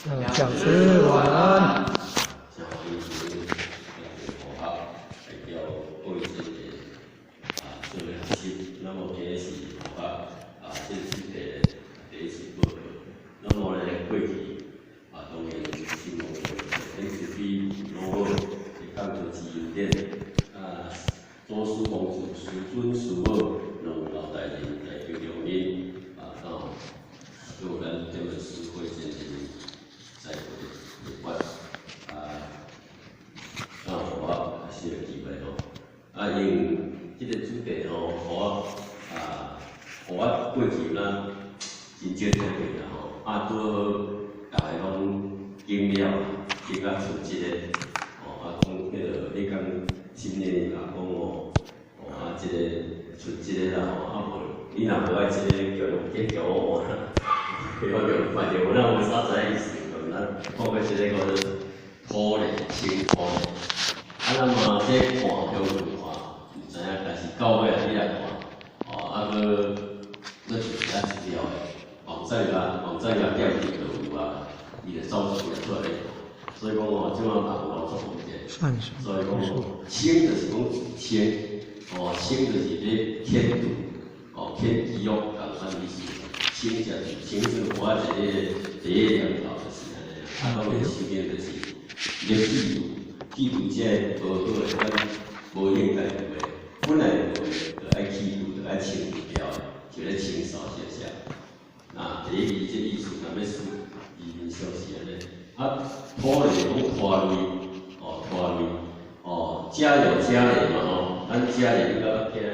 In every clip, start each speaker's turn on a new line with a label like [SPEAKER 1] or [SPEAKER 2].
[SPEAKER 1] 講師晚安。
[SPEAKER 2] 真歡迎來學校來叫各位這個做學習。那麼今日是學校這個主題第一次報告。那麼呢，過去當然希望天慈悲老母的講座之優點祖師公主、師尊師母兩老大人來叫中面到有咱這個師會進行在座的會館啊，予我是個機會吼，因為這個主題吼，予我過去咱真少體會啦吼，拄好逐个攏經了，經甲像這個，吼，講彼个彼工新年也講吼，這個出這個啦吼，無你若無愛這個叫用去叫我換，我就反正我那無啥知意思，咱講過這個叫做土咧，清土咧，咱嘛這看香港看，毋知影，但是到尾啊，你來看，閣咱就是遐一條的，網站啊，網站啊點入就有啊，伊就走出來，所以講吼，這馬網路足方便，所以講吼，清就是講清，清就是咧遣除，遣飢餓仝款意思，清者就清楚，我一個第一個念頭就是按呢，當然聖經就是咧記錄，記錄這個無好的，咱無應該有的，本來無的，就愛去除，就愛清除掉的，就咧清掃一下。那第一字這意思，若欲思字面上是按呢，拖累講拖累，拖累，家有家累嘛吼，咱家累應該捌聽啦。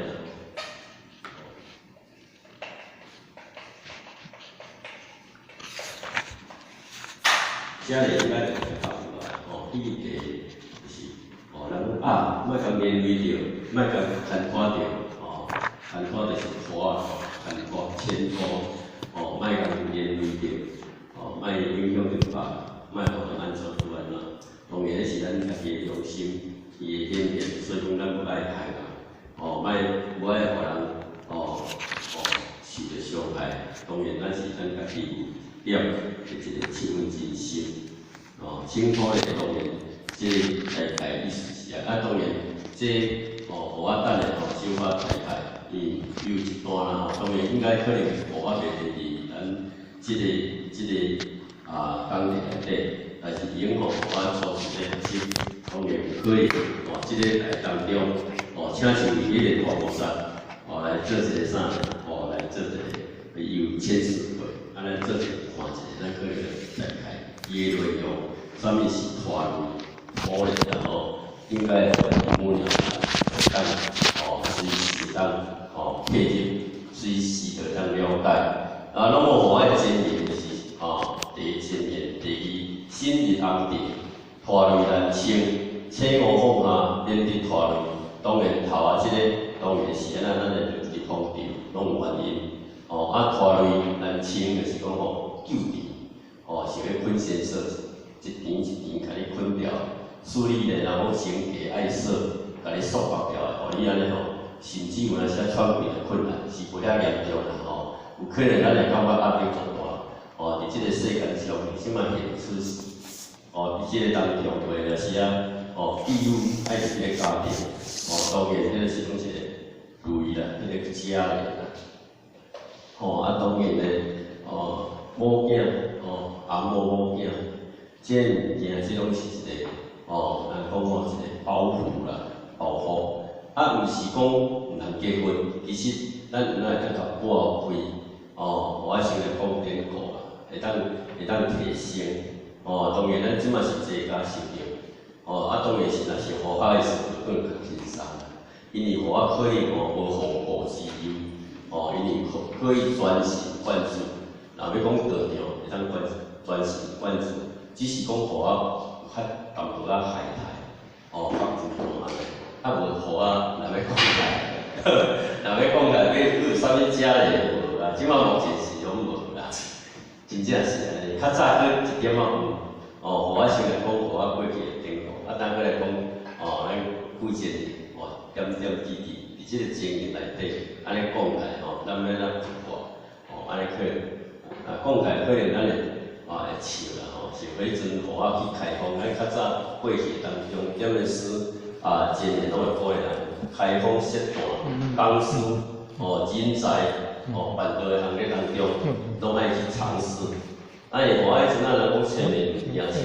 [SPEAKER 2] 家累應該就較有啦，第一個就是，人講莫共連累著，莫共牽拖著，牽拖就是拖，牽拖牽拖，莫共連累著，莫影響著別人，莫予人按怎拄按怎，當然彼是咱家己的良心，伊會顯現，所以講咱無愛害人，莫無愛予人，受著傷害，當然咱是咱家己有點的一個七分真心，清土咧當然，這個大概意思是啊，當然這予我等下小可大概伊有一段啦吼，當然應該可能我袂佇咱這個講題內底，但是已經予我初次咧學習，當然有可能這個來當中，請像彼個大菩薩，來做一個啥，來做一個有牽涉過，咱做一個看一下，咱可能大概伊的內容，啥物是拖累，拖累然後應該予母娘當隨時當契入，隨時就當了解。那麼予我的經驗就是，第一經驗，第二，心日安定，拖累難清，切勿放下，免得拖累。當然頭仔這個當然是按怎，咱會佇通著，攏有原因。拖累難清就是講吼，救治，是欲捆仙索，一甜一甜共你捆掉，處理咧，人講成家愛索，共你束縛掉的，予你按呢吼，甚至有當時喘氣的困難，是無遐嚴重啦吼，有可能咱會感覺壓力足大，佇這個世間上，這馬現此時，佇這個當中，有當時啊，寄予愛一個家庭，當然彼個是講一個累啦，彼個家累啦，當然咧，某囝，翁某某囝，這個物件，這攏是一個，人講吼一個包袱啦，包袱，毋是講毋通結婚，其實咱有哪會當共撥開，我先來講典故啦，會當提升，當然咱這馬是齊家修行，當然是若是和諧的時陣更較輕鬆啦，因為予我可能無後顧之憂，因為可以專心貫注，若欲講道場會當專心貫注，只是講予我較淡薄仔害態，較孤單按呢，無予我若欲講來，若欲講來欲有啥物遮的無啦，這馬目前是攏無啦，真正是按呢，較早閣一點仔有，予我先來講，予我過去的典故，等閣來講，咱古前點點滴滴，佇這個經驗內底，按呢講來吼，咱欲按怎突破，按呢可能，講起來可能咱會會笑啦吼，是彼陣予我去開放，咱較早過去當中，點的師啊，真會攏會鼓勵人開放設壇、講師、人才、辦道的行列當中，攏愛去嘗試。啊，伊予我彼陣啊，人講千年毋驚笑，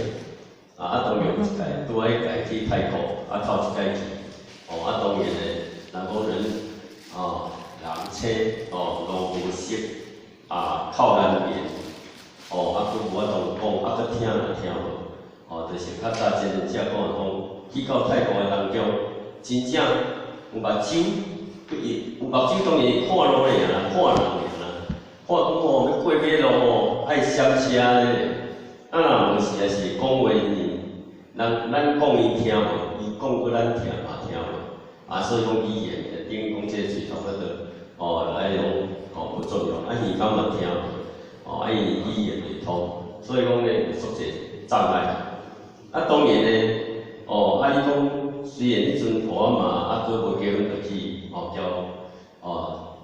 [SPEAKER 2] 當然有一擺拄仔家去泰國，頭一擺去，當然咧，人講人，人車，路無熟，口難言，閣無法度講，閣聽嘛聽無，就是較早真正講的講，去到泰國的當中，真正有目睭，伊有目睭當然會看路爾啦，看人爾啦，看講吼欲過馬路吼，愛閃車咧，若無時也是講話呢，人咱講伊聽無，伊講閣咱聽嘛聽無，所以講語言等於講這個喙頭嗰度，來講無作用，耳孔嘛聽無，因為語言袂通，所以講咧有足濟障礙。當然咧，你講雖然彼陣予我嘛，閣無結婚就去，交，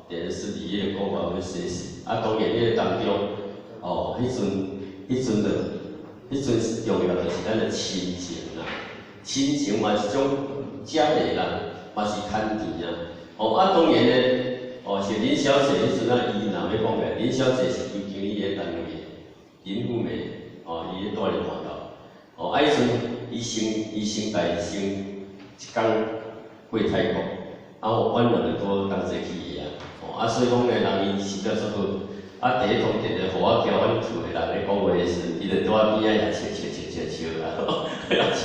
[SPEAKER 2] 電視裡迄個講法欲學習，當然彼個當中，彼陣就，彼陣重要就是咱的親情啦，親情嘛是一種家的啦，嘛是牽甜啊。當然咧，是林小姐彼陣啊，伊若欲講起來，林小姐是邱經理的單位的，林富美，伊咧蹛佇辦道，彼陣伊先帶先一工過泰國，我阮兩個拄同齊去的啊，所以講咧，人伊熟得足好，第一通電話予我交阮厝的人咧講話的時陣，伊就佇我邊仔也笑笑笑笑笑啊，笑，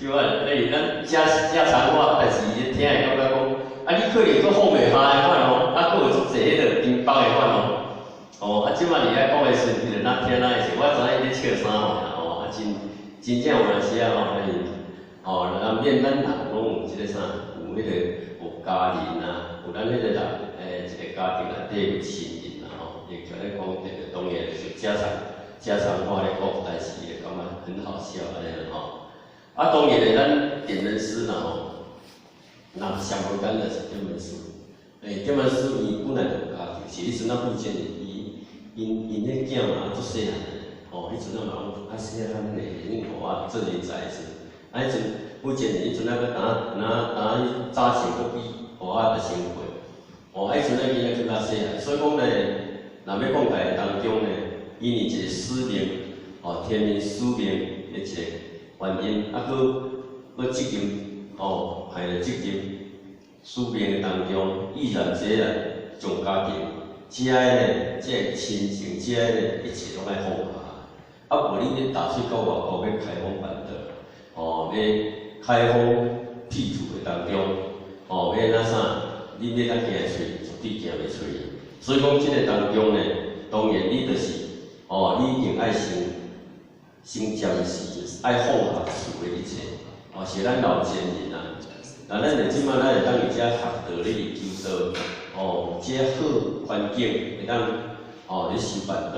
[SPEAKER 2] 就話欸，咱家家常話，但是伊聽會感覺講，你可能閣放袂下的款哦，閣有足濟彼個重北的款哦，這擺佇遐講的時陣，伊就若聽若會笑，我知影伊咧笑啥貨啦，真真正有當時啊吼，難免咱人攏有這個啥，有彼個有家人啊，有咱彼個人，一個家庭內底有親人啦吼，會起來講電話，當然就是家常話咧講，但是伊會感覺很好笑按呢啦吼。當然咧，咱點燈師啦吼，若上無簡單是點燈師，點燈師伊本來就有家庭，是彼陣啊父親伊𪜶彼囝嘛足細漢的，彼陣啊嘛講較細漢的，𪜶予我做人才的時陣，彼陣父親彼陣啊閣敢若敢若早生閣比予我較先過，彼陣啊囡仔閣較細漢，所以講咧，若欲講家的當中咧，因為一個使命，天命使命的一個原因，閣閣責任，派的責任，使命的當中，毅然決然將家庭，這个呢，這個親情，這個呢，一切攏愛放下。無你欲踏出到外國欲開荒辦道，欲開荒闢土的當中，欲哪啥，你欲哪行會出，絕對行袂出。所以講，這個當中呢，當然你就是，你一定愛先先暫時愛放下厝的一切，是咱老前人啊。那咱咧這擺咱會當佇遮學道咧佇求道，這好環境會當，咧修辦道，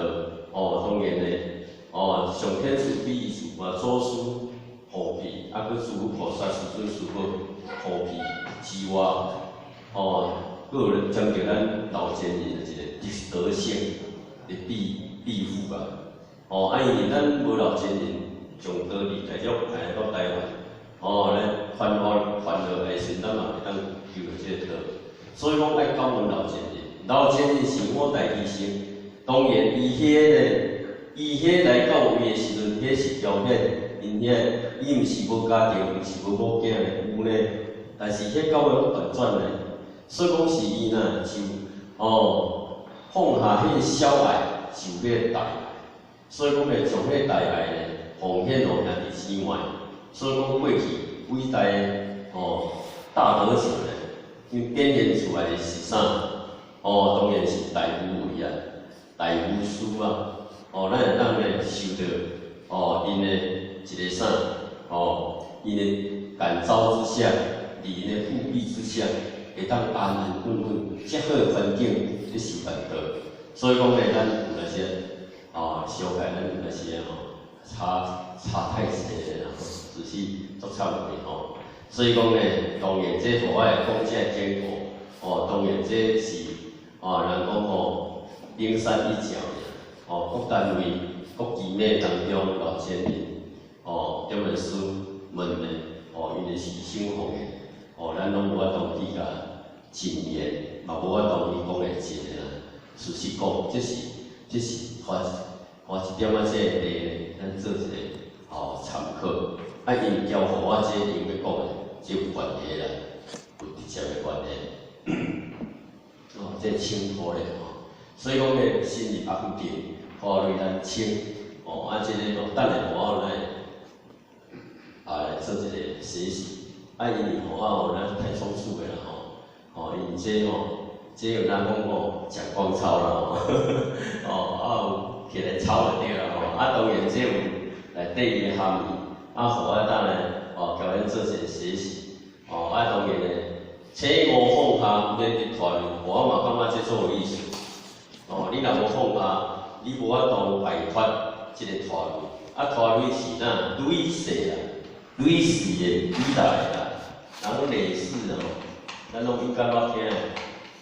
[SPEAKER 2] 當然咧，上天慈悲慈嘛，祖師護庇，閣諸佛菩薩、師尊師母護庇之外，閣有將著咱老前人的一個德性的庇護啊，因為咱無老前人從道理大陸來到台灣，來傳播傳落來時，咱嘛會當求著這個道。所以講愛感恩老前人，老前人是我大犧牲，當然伊彼個伊彼來到位的時陣，彼是條件，𪜶遐伊毋是無家庭，毋是無某囝有呢，但是彼到尾攏斷轉咧，所以講是伊若就放下彼個小愛，受彼個大愛，所以講咧將彼個大愛咧奉獻予兄弟姊妹，所以講過去偉大的大德者咧，𪜶展現出來的是啥？當然是大無畏啊，大無私啊！咱會當咧受著𪜶的一個啥？𪜶的感召之下，佇𪜶的護庇之下，會當安安穩穩，遮好的環境咧修辦道。所以講咧，咱有當時小可咱有當時吼，差太濟啦，只是足慚愧吼。所以講咧，當然這予我會講這個經過，當然這是人講吼，冰山一角爾，各單位國基美當中老先人，哦，中文師問的，哦，𪜶的犧牲奉獻，哦，咱攏無法度去共盡言，嘛無法度去講會盡的啦。事實講，這是花花一點仔這個地，咱做一個哦參考。啊，𪜶交予我這𪜶欲講的，這有關係啦，有直接的關係。哦，這請託咧吼，所以講咧，心意安定，拖累難清，哦，啊，這個哦，等下我來啊來做一個學習。啊，因為吼，我有咱太倉促的啦吼，哦，因這吼，這有咱講吼，食光操啦吼，哦，啊有起來操就對啦吼，啊當然這有內底伊的含義，啊，予我等下哦，共恁做一個學習，哦，啊當然咧，請勿放下，免去拖累，我嘛感覺這足有意思。哦，你若無放下，你無法度擺脫這個拖累。啊，拖累是哪？累世啊，累世的以來啦，人累世哦，咱攏應該捌聽的。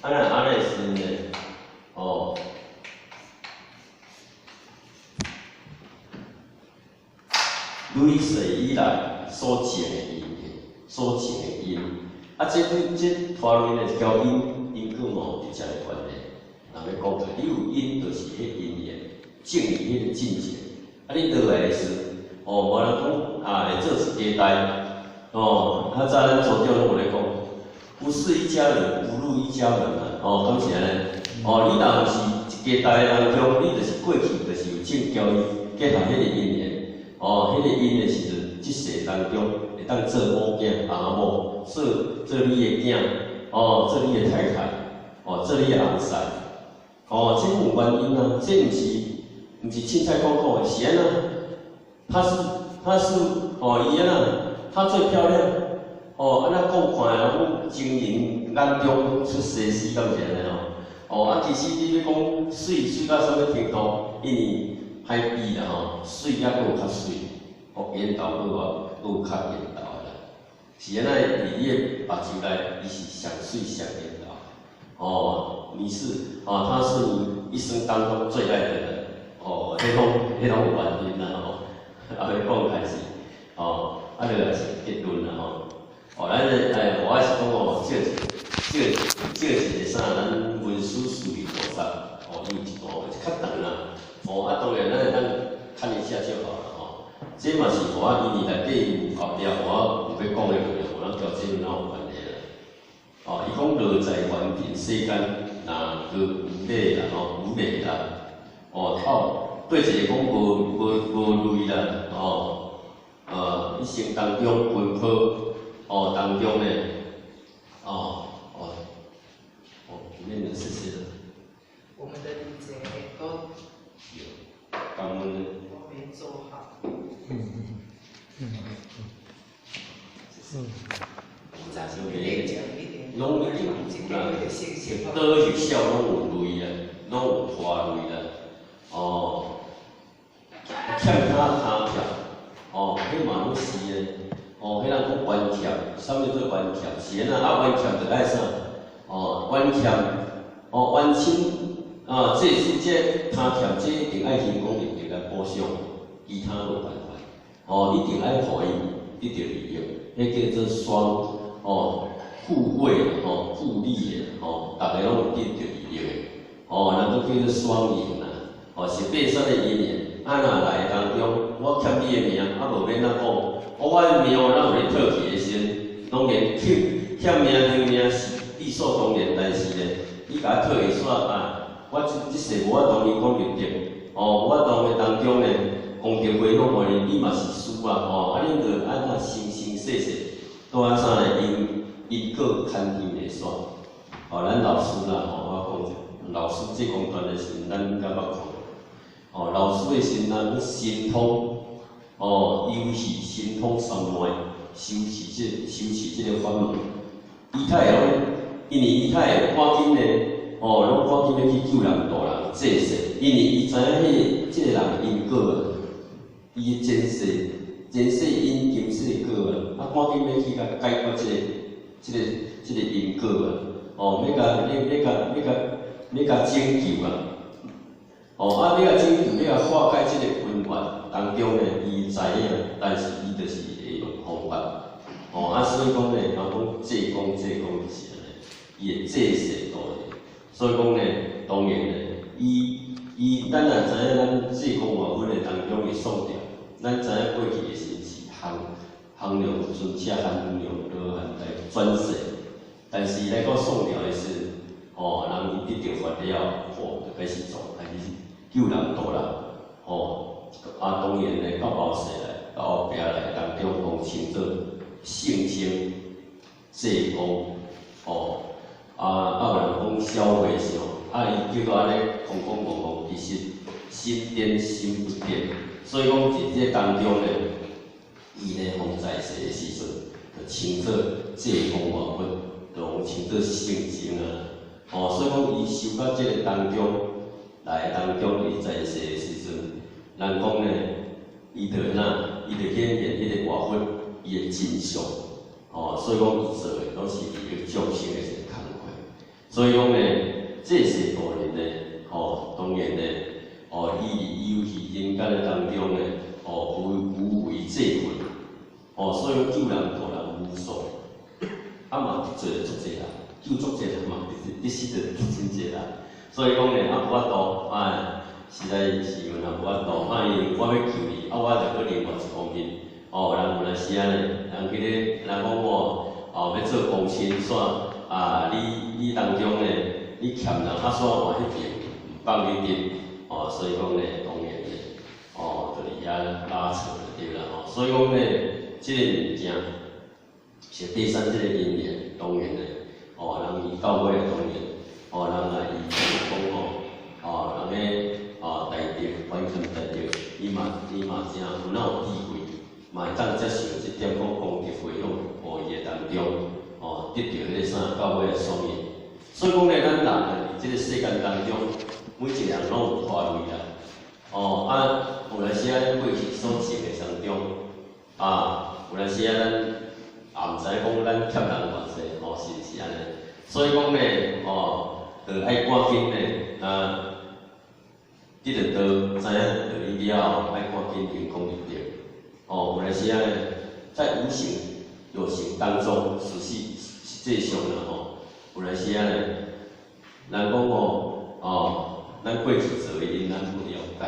[SPEAKER 2] 啊，若按呢時陣呢？哦，累世以來所種的因，所種的因。啊，這這拖累呢，是交因因果嘛有直接的關係。人欲講者，你有因，就是彼因緣，種佇彼個進前。啊，你倒來的時，哦，無人講啊，會做一家代，哦，較早咱祖長攏有咧講，不是一家人，不入一家門啊，哦，敢是按呢？哦，你若毋是一家代的人中，你就是過去就是有種交伊結合彼個因緣，哦，彼個因的時陣，這世當中會當做某囝、翁某，做做你的囝，哦，做你的太太，哦，做你的翁婿。哦，這有原因啊，這毋是凊彩講講的，是按怎？她是哦，伊按怎？她最漂亮，哦，按怎講看的攏情人眼中出西施，敢是按呢吼？哦，啊，其實你欲講媠媠到啥物程度？因為歹比啦吼，媠猶閣有較媠，哦，緣投閣有閣有較緣投的啦。是按怎？佇你的目睭內，伊是上媠上緣投。哦，你是哦，他是你一生當中最愛的人，哦，彼攏彼攏有原因啦吼，啊，欲講開始，哦，啊，落來是結論啦吼，哦，咱咧哎，我是講哦，借借借一個啥，咱文殊師利菩薩，哦，伊有一段較長啦，哦，啊，當然咱會當看一下就好了吼，這嘛是予我因為內底有後壁我有欲講的內容，咱交這哪有關係啦？哦，伊講樂在凡塵世間，若閣無禮啦，吼，無禮啦，哦，透對一個講無無無類啦，哦，一生當中奔波，哦，當中呢，哦，哦，哦，裡面謝謝。
[SPEAKER 1] 我們的禮節都
[SPEAKER 2] 感恩呢
[SPEAKER 1] 都沒做好。
[SPEAKER 2] 攏一定有啦，倒入小攏有累啦，攏有拖累啦，哦，欠跤跤欠，哦，彼嘛攏是的，哦，彼人講冤欠，啥物做冤欠？是按怎？啊，冤欠就愛啥？哦，冤欠，哦，冤親啊，這是這跤欠，這一定愛行功德來補償，其他無辦法。哦，一定愛予伊得著利益，彼叫做雙哦。互惠吼，互利的吼，逐个攏有得著利益的，吼，人閣叫做雙贏啦，吼，是八善的因緣，啊若來當中，我欠你的命，啊無免怎講，我的命若有咧討去的時陣，當然欠欠命還命是理所當然，但是呢，你共我討會煞啊，我這這世無法度伊講立德，哦，無法度的當中呢，功德回向予你，你嘛是輸啊，吼，啊恁就按怎生生世世都按啥呢？因因果牽天會煞，哦，咱老師啦，吼，我講者，老師這講段的時陣，咱應該捌看。哦，老師的時陣，咱神通，哦，遊戲神通三昧，修持這修持這個法門，伊較會攏，因為伊較會趕緊的，哦，攏趕緊欲去救人度人濟世，因為伊知影彼個這個人的因果啊，伊的前世前世因今世果啊，啊，趕緊欲去共解決這個。這個這個因果啊，哦，欲共欲欲共欲共欲共拯救啊，哦，啊，欲共拯救，欲共化解這個困當中呢，伊知影，但是伊就是會用方法。哦，啊，所以講呢，人講濟公濟公就是按呢，伊會濟世度人。所以講呢，當然呢，伊伊咱若知影咱濟公活佛的當中的宋朝，咱知影過去的時是行行量尊者韓量羅漢來轉世，但是來到宋朝的時，哦，人伊得著佛了，哦，就開始做，開始救人度人，哦，啊，當然呢，到後世來，到後壁來當中講稱做聖稱濟公，哦，啊，啊有人講小和尚，啊，伊叫做按呢空空空空，其實心顛心不顛，所以講佇這當中呢，伊呢方在世的時陣，就稱做濟公活佛，就稱做聖僧啊。哦，所以講伊修到這个當中，來當中伊在世的時陣，人講呢，伊就哪，伊就顯現彼個活佛伊的真相。哦，所以講伊做的攏是利益眾生的一个工課。所以講呢，濟世度人呢，吼，當然呢，哦，伊佇遊戲人間的當中呢，哦，無無為濟困，哦，所以救人度人無數，啊嘛得罪了足濟人，救足濟人嘛，得失著真濟人。所以講呢，啊無法度，哎，實在是有人無法度，啊，因為我欲救你，啊，我就閣另外一方面，哦，人有當時啊呢，人記得人講我，哦，欲做公親，煞啊，你當中呢，你欠人，啊，煞換彼邊毋放你佇，哦，所以講呢，當然呢，哦，就佇遐拉扯就對啦吼。所以講呢，這个物件是第三這个因緣，當然呢，哦，人伊到尾當然，哦，人來伊講吼，哦，人咧，哦，大德，完全大德，伊嘛誠有哪有智慧，嘛會當接受這點講功德回向予伊的當中，哦，得著彼个啥到尾的爽益。所以講呢，咱人佇這个世間當中，每一個人攏有拖累啦。哦，啊，有當時啊，咱過去所種的當中，啊，有當時啊，咱也毋知講咱欠人偌濟，吼，是毋是按呢？所以講呢，哦，就愛趕緊呢，啊，得著道，知影道理了後，愛趕緊行功立德。哦，有當時啊，在無形有形當中，實際上啦吼，有當時啊，人講吼，哦，咱過去做的因，咱不了解。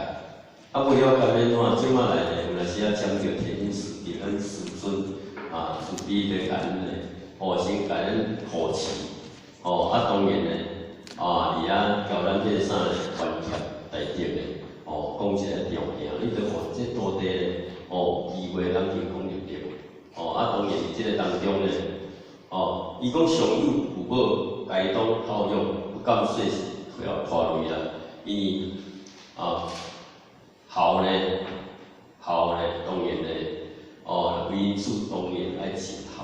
[SPEAKER 2] 啊，不了解欲按怎？這馬來呢，有當時啊，將著天音師弟，咱師尊啊，慈悲咧，共咱呢，哦，先共咱護持，哦，啊，當然呢，啊，佇遐教咱彼个啥呢，還欠大德呢，哦，講一个條件，你著看這徒弟呢，哦，有機會通行功立德，哦，啊，當然佇這个當中呢，哦，伊講上有父母，該當孝養，不敢說是拖累啦，因為啊，孝呢，孝呢，當然呢，哦，為子當然愛盡孝，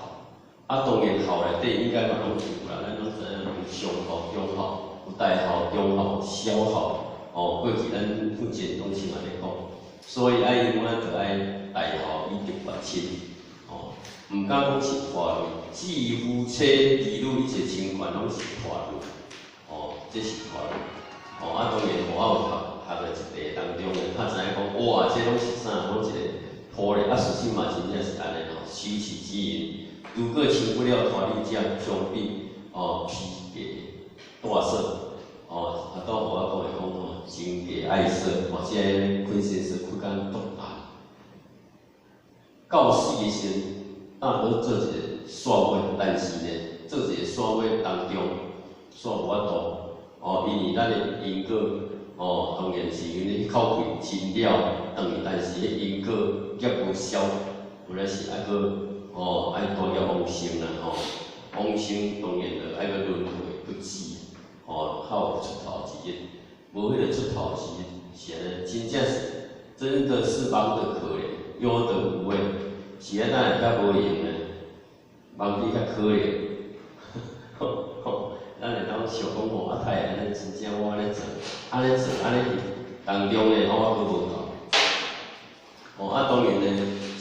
[SPEAKER 2] 啊，當然孝內底應該嘛攏有啦，咱攏知影有上孝、中孝，有大孝、中孝、小孝，哦，過去咱父親攏是按呢講，所以愛因為就愛大孝以德報親，哦，毋敢講是拖累，至於夫妻兒女一切親眷攏是拖累，哦，這是拖累，哦，啊，當然我有學學佇一塊當中呢，較知影講，哇，這攏是啥？攏一个拖累，啊，事實嘛真正是按呢吼，修持之因，如果輕不了拖累者，將必哦披格大色，哦，啊，拄我講的講吼，情格愛色，或者昆先生佢講毒案，到死的時陣，當閣做一个煞尾，但是呢，做一个煞尾當中，煞無法度，哦，因為咱的因果，哦，當然是因為彼口氣真了轉去，但是彼因果業無消，有來是愛閣，哦，愛帶業往生啦，吼，往生當然就愛閣輪迴不止，哦，較有出頭之日，無彼個出頭之日，是按呢，真正是真的是忙得可憐，憂得無味，是按怎會較無閒呢？忙得較可憐，吼吼，咱會當想講吼，啊，會按呢真正我按呢做，按呢做，按呢去，當中呢，我閣無夠。哦，啊，當然呢，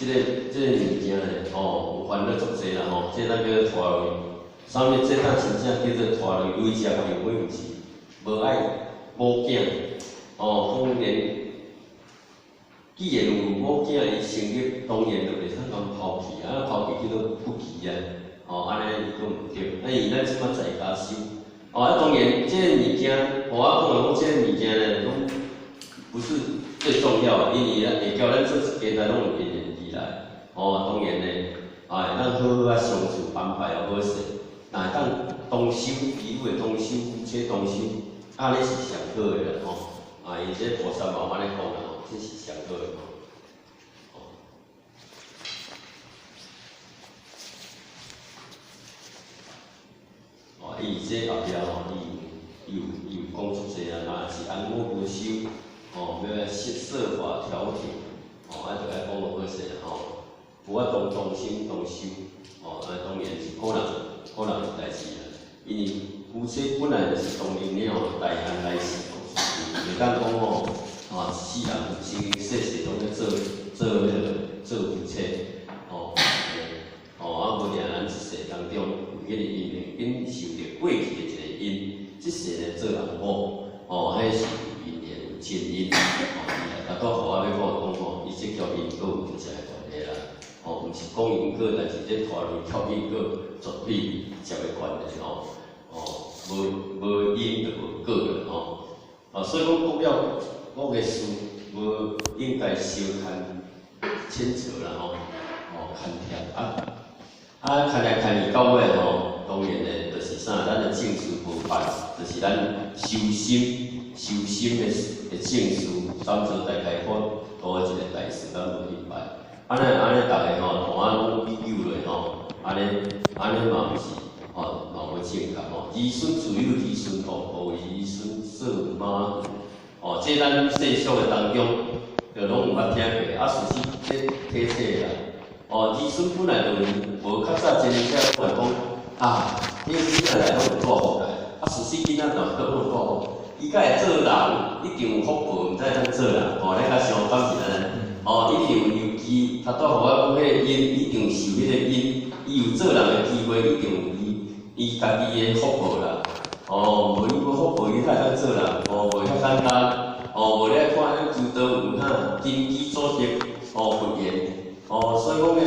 [SPEAKER 2] 這个物件呢，哦，有煩惱足濟啦吼，這咱叫做拖累。啥物？這當真正叫做拖累，累食根本毋是，無愛某囝，哦，講連囝既然有某囝伊成立，當然就袂通共拋棄啊，拋棄叫做不義啊，吼，按呢閣毋對。啊，因為咱這擺在家修，哦，啊，當然這个物件，予我講來講，這个物件呢，攏不是最重要的，因為會交咱做一家，攏有因緣而來，哦，當然呢，哎，咱好好仔相處安排予好勢，若會當同修，彼此的同修，夫妻同修，按呢是上好的啦，吼。啊，伊這菩薩嘛按呢講啦，吼，這是上好的吼。哦，伊這後壁吼，伊有講足濟啊，若是按某無修，吼，欲來設設法調停，吼，啊，著愛講予好勢啦，吼，無法度同心同修，吼，啊，當然是可能可能的代誌啦，因為夫妻本來就是同林鳥，大漢來世共宿命，袂當講吼，啊，一世人生生世世攏咧做做彼个做夫妻，吼，吼，啊，無定咱一世當中有彼个因緣，緊受著過去的一個因，這世咧做翁某，吼，彼是有因緣有真因，吼，伊來拄仔予我欲講講吼，伊這叫因果有直接的關係啦，吼，毋是講因果，但是這拖累靠因果絕對直接的關係吼，吼，無無因就無果啦，吼，啊，所以講講了我的事無應該相牽牽扯啦，吼，吼牽扯啊，啊牽來牽去到尾吼，當然呢，就是啥，咱的正事無辦，就是咱修心修心的的正事，三祖大開發多一個大事，咱無去辦，按呢按呢，逐个吼，同仔攏比究落吼，按呢按呢嘛毋是吼，嘛無正確吼。兒孫自有兒孫福，無為兒孫做馬。哦，這咱世俗的當中，就攏有捌聽過，啊，事實這體體啦。哦，兒孫本來就無較早真正來講，啊，彼囡仔來攏有大福啦，啊，事實囡仔大攏有大福，伊才會做人，一定有福報，毋知會當做人，吼，咱較相反是按呢，哦，一定有由機，頭拄仔予我講彼个因，一定受彼个因，伊有做人的機會，一定有伊伊家己的福報啦。哦，無伊無福報，伊哪會當做人？哦，無遐簡單。哦，無你愛看咱求道有啥根基組織，哦，佛緣，哦，所以講呢，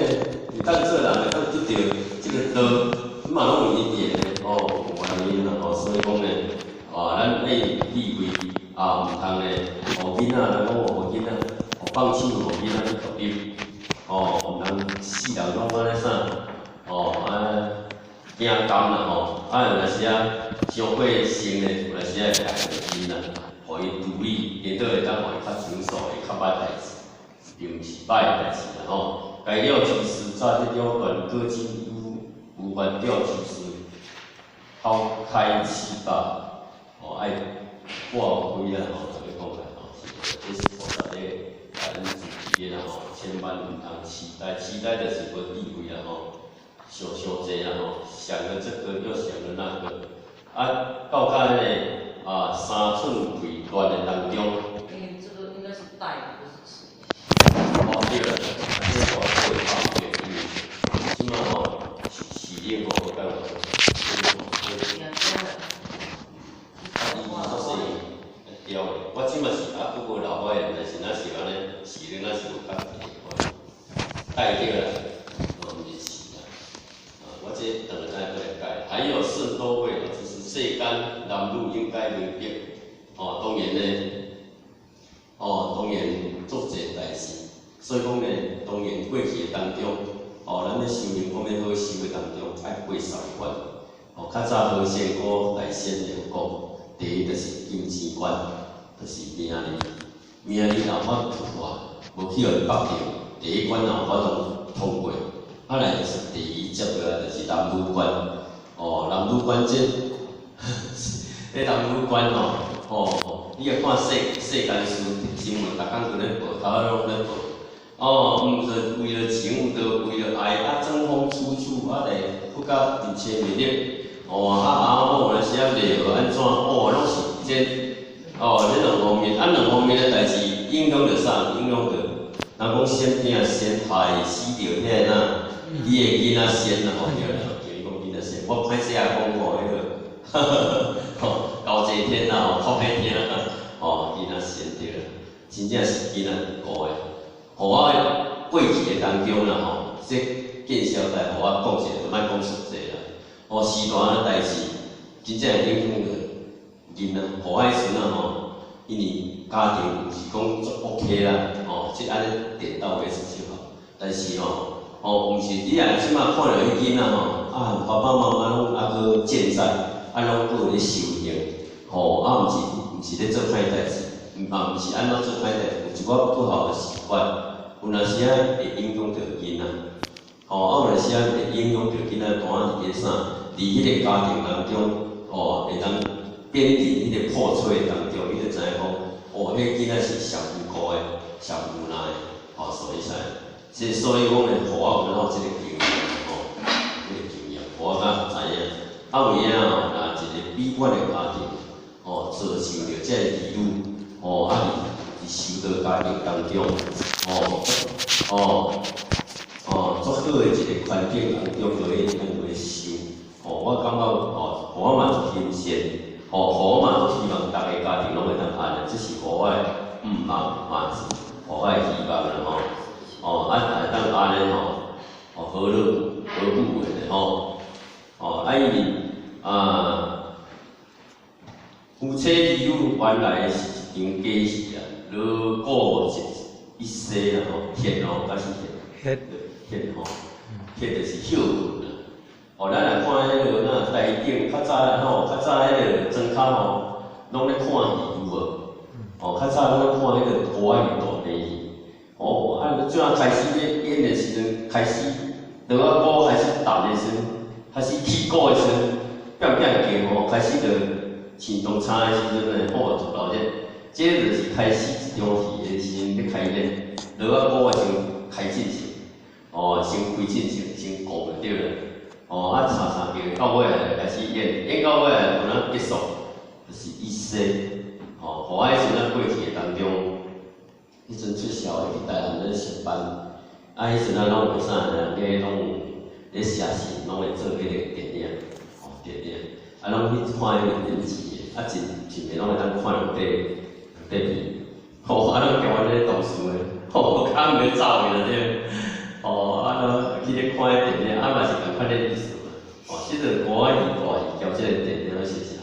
[SPEAKER 2] 會當做人，會當得著這个道，嘛攏有因緣的，哦，有原因啦，哦，所以講呢，啊，咱愛有智慧，啊，毋通呢，予囡仔，人講予囡仔，予放手予囡仔去獨立，哦，毋通世人攏按呢啥，哦，啊，驚甘啦吼，啊，有陣時啊，傷過深的，有陣時啊會害著囡仔，予伊獨立，顛倒會當予伊較成熟，會較捌代誌，並毋是歹的代誌啦吼。該了之事，早這種斷果真有有法了之事，拋開七八，吼愛掛開啦吼，逐个講來吼，是這是菩薩咧，共咱注意的啦吼，千萬毋通痴呆，痴呆就是無智慧啦吼，想傷濟啦吼，想了這個又想了那個，啊，到甲彼个啊三寸氣斷的當中。
[SPEAKER 1] 欸，這個應該是帶，不是持。
[SPEAKER 2] 哦，對啦，啊，這個我會發覺，因為這馬吼是視力吼無夠，啊，伊做勢雕的，我這馬是啊，閣無老花眼，但是若是按呢，視力若是有較帶對啦，哦，毋是視啦，啊，我這等下再閣來解。還有甚多位，就是世間男女應該明白，哦，當然呢，哦，當然足濟代誌，所以講呢，當然過去的當中，哦，咱咧修行講欲好修的當中，愛過三關。哦，較早何仙姑大仙就講，第一就是金錢觀，就是名利，名利若法度大，無去予伊縛著，第一關若有法度通過，啊來就是第二接落來就是男女觀，哦，男女觀這，這男女觀吼，哦，你若看世世間事新聞，逐工佇咧報，頭仔攏咧報，哦，毋是為了情，有著為了愛，啊爭風吃醋，啊來閣較一切魅力，哦，啊阿某有陣時啊袂學按怎，哦，攏是這，哦，這兩方面，啊兩方面的代誌影響著啥？影響著，人講先聽先害死著彼個哪，伊的囡仔先啦，吼對啦，叫伊講囡仔先，我歹勢仔講吼，彼个，哈哈，吼，高濟天啦，吼，較歹聽，吼，囡仔先對啦，真正是囡仔顧的，予我過去的當中啦吼，這見小代予我講一下，就莫講實際啦。哦，時代的代誌，真正會影響著囡仔。予我彼時陣吼，因為家庭毋是講足 OK 啦，吼，這按呢點到為止就好。但是吼，哦，毋是你若這馬看著彼囡仔吼，啊，爸爸媽媽攏猶閣健在，啊，攏閣有咧修行，吼，啊，毋是咧做歹代誌，嘛毋是按怎做歹代誌，有一寡不好的習慣，有若時仔會影響著囡仔，吼，啊，有若時仔會影響著囡仔，單佇咧啥？佇彼個家庭當中，吼，會當變佇彼個破碎當中，伊就知影講，哦，彼個囡仔是上無辜的，上無奈的，吼，所以啥？這所以講呢，予我有這個經驗，吼，這個經驗，予我較知影。啊，有影吼，若一個美滿的家庭，吼，造就著這個兒女，吼，啊，佇修道家庭當中，吼，哦，哦，足好的一個環境當中，落去咱落去修，吼，我感覺吼，予我嘛足欣羨，吼，予我嘛足希望逐个家庭攏會當按呢，這是予我的願望嘛是予我的希望啦吼，哦，啊，會當按呢吼，哦，何樂何不為呢吼，哦，啊，因為啊，夫妻兒女原來是一場假戲啊，鑼鼓一聲啦吼，歇哦，敢是歇？歇吼，歇就是歇睏啦。哦，咱來看彼个那台頂較早吼，較早彼个莊跤吼，攏咧看戲有無？哦，較早攏咧看彼个歌仔戲大地戲。哦，啊，怎開始咧演的時陣，開始鑼仔鼓開始彈的時陣，開始起鼓的時陣，變變鏡吼，開始就穿中衫的時陣呢，吼就鬧熱。這就是開始一場戲的時陣咧開演，鑼仔鼓先開進前，哦，先開進前，先顧就對了。哦，啊，唱唱叫到尾來開始演，演到尾來有哪結束，就是一聲。哦，予我彼時陣過去的當中，彼陣出社會去台南咧上班，啊，彼陣啊攏有啥人家攏有咧寫信，攏會做彼個電影，哦，電影，啊，攏去看彼個電視的，啊，真真袂攏會當看兩塊片，吼，啊，攏交阮咧同事的，吼，較毋免走去啦對。哦，啊，攏去咧看彼電影，啊嘛是仝款的意思嘛。哦，這陣歌仔戲、大戲交這個電影是啥？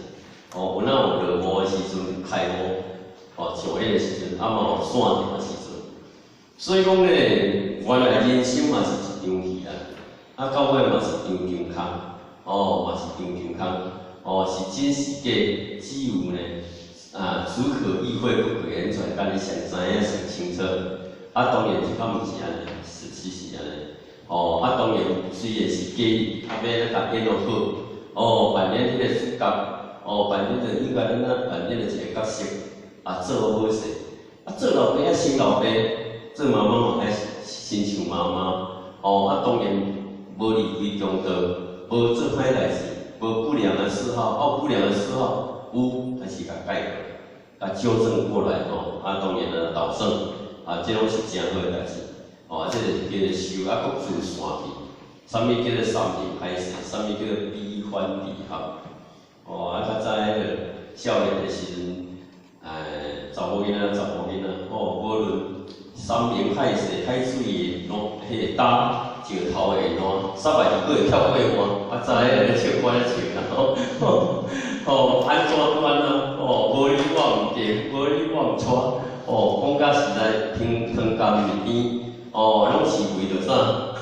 [SPEAKER 2] 哦，有哪有落雨的時陣開雨，哦，上演的時陣，啊嘛有散場的時陣。所以講咧，原來人生嘛是一場戲啦，啊，到尾嘛是場場空，哦，嘛是場場空，哦，是真是假，只有呢，啊，只可意會不可言傳，家己上知影上清楚。啊，當然是較毋是按呢，實際是按呢。哦，啊，當然雖然是假戲，啊，欲按怎共演落好，哦，扮演彼個主角，哦，扮演著應該按怎扮演的一個角色，啊，做好勢。啊，做老爸愛像老爸，做媽媽嘛愛親像媽媽。哦，啊，當然無離開中道，無做歹代誌，無不良的嗜好，哦，不良的嗜好有，還是共改過，共糾正過來吼。啊，當然啊，導正。啊，這攏是誠好的代誌，哦，啊，這個是叫做修啊，閣自散去。啥物叫做山盟海誓？啥物叫做悲歡離合？哦，啊，較早彼個少年的時陣，哎，查某囡仔、查埔囡仔，哦，無論山盟海誓、海水會爛，彼個焦，石頭會爛，煞來閣會跳過岸，啊，知影咧笑我咧笑啦，吼，吼，按怎就按怎，哦，無你我毋嫁，無你我毋娶。哦，講甲實在湯湯甘蜜甜，哦，攏是為著啥？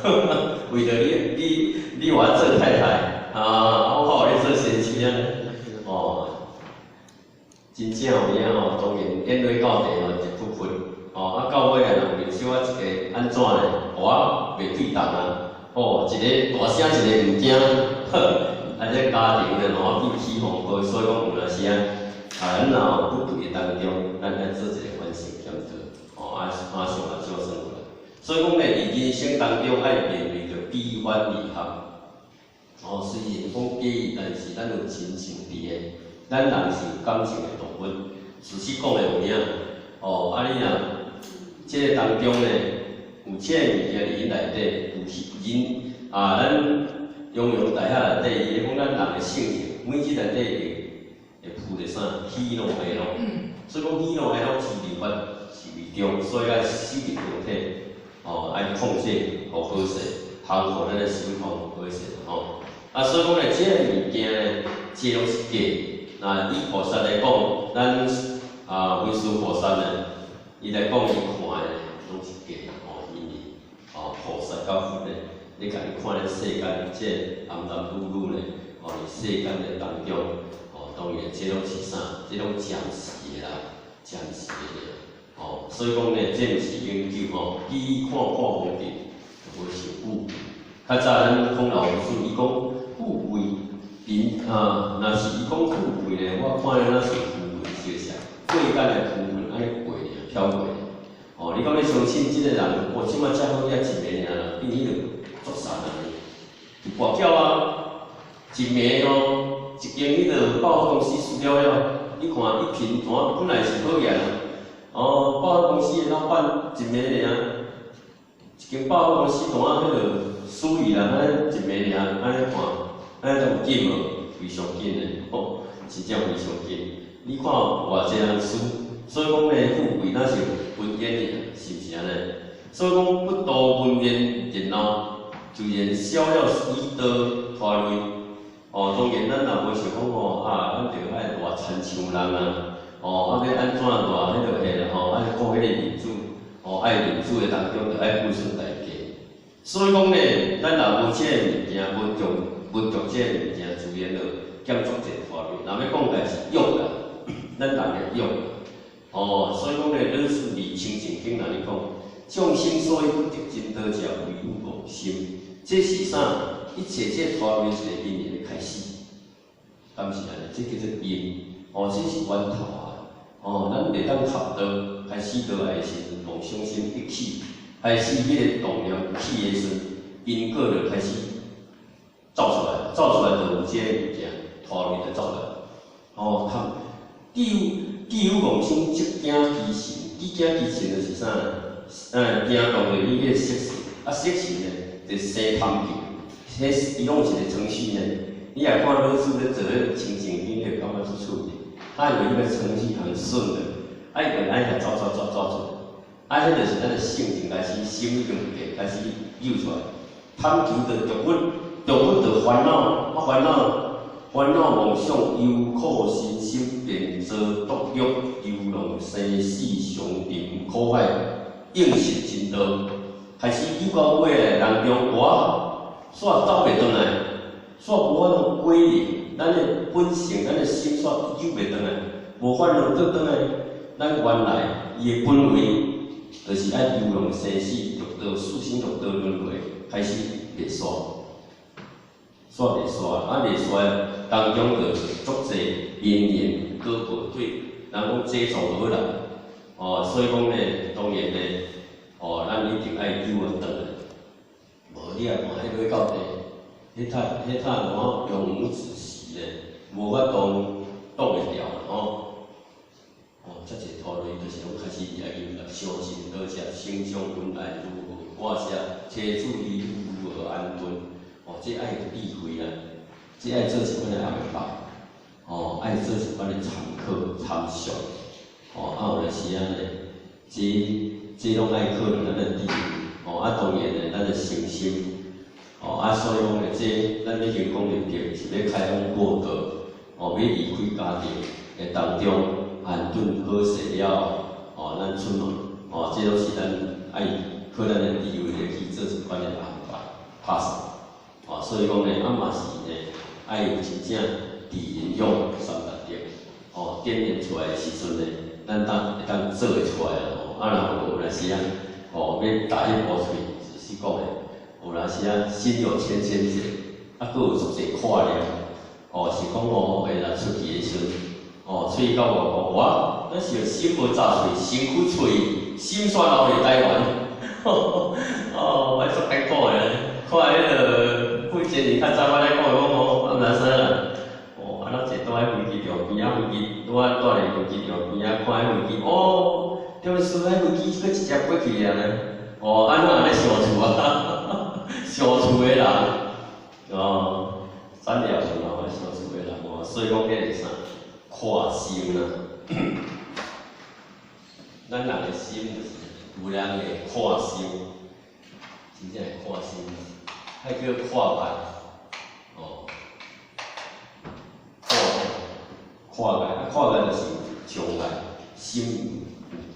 [SPEAKER 2] 為著你你你予我做太太，啊，我予你做先生哦，真正有影吼，當然演落到底吼一噗噗，哦，啊到尾啊，人面小可一個按怎呢？予我袂對動啊，哦，一个大聲一个毋驚，啊，這家庭呢，吼變起風波，所以講有若時啊，啊，咱若有不對的當中，咱愛做一個反省檢討，哦，啊，馬上來糾正過來。所以講呢，佇人生當中愛面對著悲歡離合，哦，雖然講假意，但是咱有親情佇個，咱人是有感情的動物，事實講的有影，哦，啊你若這個當中呢，有這个物件佇𪜶內底，有人啊，咱雍容大俠內底，伊咧講咱人的性情，每日內底會會浮著啥喜怒哀樂，所以講喜怒哀樂之二法，是為重，所以愛守佇身體，哦，愛控制予好勢，烘予咱的心肝好勢吼。啊，所以講咧，這个物件咧，這攏是假。那以菩薩來講，咱啊文殊菩薩呢，伊來講伊看的攏是假吼，因為哦菩薩佮佛咧，你共伊看咧世間這男男女女咧，哦，佇世間的當中，哦，當然這攏是啥？這攏暫時的啦，暫時的爾。哦，所以講咧，這毋是永久吼，彼看看無盡，就無想富貴。較早咱孔老夫子伊講富貴，貧啊，若是伊講富貴咧，我看咧若是浮雲相像，過間的浮雲按呢過爾，飄過爾。哦，你敢欲相信這个人？哦，這擺遮好才一暝爾啦，變彼落足慫啊！去跋筊啊，一暝哦，一間彼落百貨公司輸了了，你看一貧單本來是好額啊，哦，百貨公司的老闆一暝爾，一間百貨公司單彼落輸去啦，按呢一暝爾，按呢看，按呢有緊無？非常緊的，吼，真正非常緊。你看偌濟人輸，所以講咧，富貴若是雲煙爾，是毋是按呢？所以講不墮雲煙，然後自然消了許多拖累。哦，當然咱若無想講吼，啊，咱著愛偌親像人啊，哦，啊欲按怎偌彼落下吼，愛顧彼个面子，哦，愛面子的當中，著愛付出代價。所以講咧，咱若無這个物件，無著無著這个物件，自然就減足濟拖累。若欲講來是欲啦，咱人的欲。哦，所以講咧，老師佇清淨經內咧講，眾生所以不得真道者，唯有妄心。這是啥？一切這拖累是一個因緣的開始，敢是按呢？這叫做因。哦，這是源頭啊。哦，咱袂當合道，開始落來的時陣，妄想心一起，開始彼个動念起的時陣，因果就開始走出來，走出來就有這个物件，拖累就走來。哦，含既有妄想，則驚其神。既驚其神就是啥？驚動著伊彼个色神，啊，色神呢，就生貪求。彼伊攏有一个程序呢。你若看老師咧做彼个清淨經，你會感覺足趣味。他有彼个程序很順的，啊，伊就按遐走走走走出來。啊，彼就是咱的性情開始，心已經有開始扭出來。貪求就著物，著物就煩惱，啊煩惱，煩惱妄想，憂苦身心，便遭毒獄，遊浪生死長沉苦海，應失真道。開始扭到尾咧，人中我煞走袂轉來，煞無法度歸零。咱的本性，咱的心煞扭袂轉來，無法度倒轉來。咱原來伊的本位，就是愛遊浪生死，六道四生六道輪迴，開始袂煞，煞袂煞，啊袂煞當中就足濟因緣果報對，人講這從何來？哦，所以講咧，當然咧，哦，咱一定愛扭轉來，無你若看彼落到底，彼塔彼塔我永無止息咧，無法度擋會牢啦吼。哦，遮濟拖累，就是攏開始來入來，相信道者，心中本來如何割捨，車主意如何安頓？哦，這愛有智慧啊，這愛做一款的安排，哦，愛做一款的參考參詳，哦，啊有陣時仔咧，這這攏愛靠著咱的智慧，哦，啊當然咧，咱的誠心，哦，啊所以講咧，這咱欲行功立德，是欲開展果道，哦，欲離開家庭的當中。安頓好勢了後，哦，咱出門，哦，這攏是咱愛靠咱的智慧來去做一款的安排、拍算，哦，所以講呢，啊嘛是呢，愛有真正佇人向三達德，哦，展現出來的時陣呢，咱當會當做會出來哦，啊，若無有陣時啊，哦，欲踏彼步喙，是講的，有陣時啊，心有千千結，啊，閣有足濟看念，哦，是講哦，會若出去的時陣。哦，喙到外國，哇！咱是心無雜喙，身軀喙，心煞留佇台灣。哦，我足艱苦的，看彼个幾千年較早我咧講講吼，啊毋知啥啦。哦，啊，咱坐倒喺飛機場邊仔，飛機拄仔蹛佇飛機場邊仔看彼飛機，哦，對，輸彼飛機閣一隻過去啊呢。哦，按怎按呢相處啊？相處的人，哦，咱了無啊，相處的人哦，所以講彼個是啥？看心啦。咱人的心就是有人會看心，真正會看心，彼叫看界，哦，看看界，啊看界就是障礙，心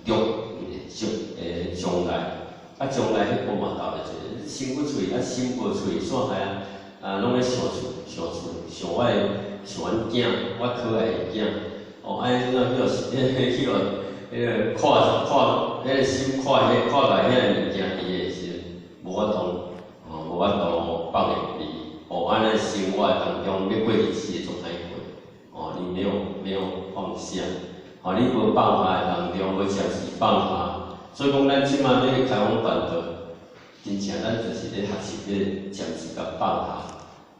[SPEAKER 2] 有著有障障礙，啊障礙彼個嘛鬥會濟，心骨喙啊心無喙，煞系啊啊攏咧想厝想厝想我的想阮囝，我可愛的囝，哦，按呢怎去予去予彼个看看，彼个心看彼看來遐个物件佇的時陣，無法度，哦，無法度放會離，哦，按呢生活當中欲過日子會足歹過，哦，你沒有放下，哦，你無放下的當中，無暫時放下，所以講咱這馬咧開講辦道，真正咱就是咧學習咧暫時共放下。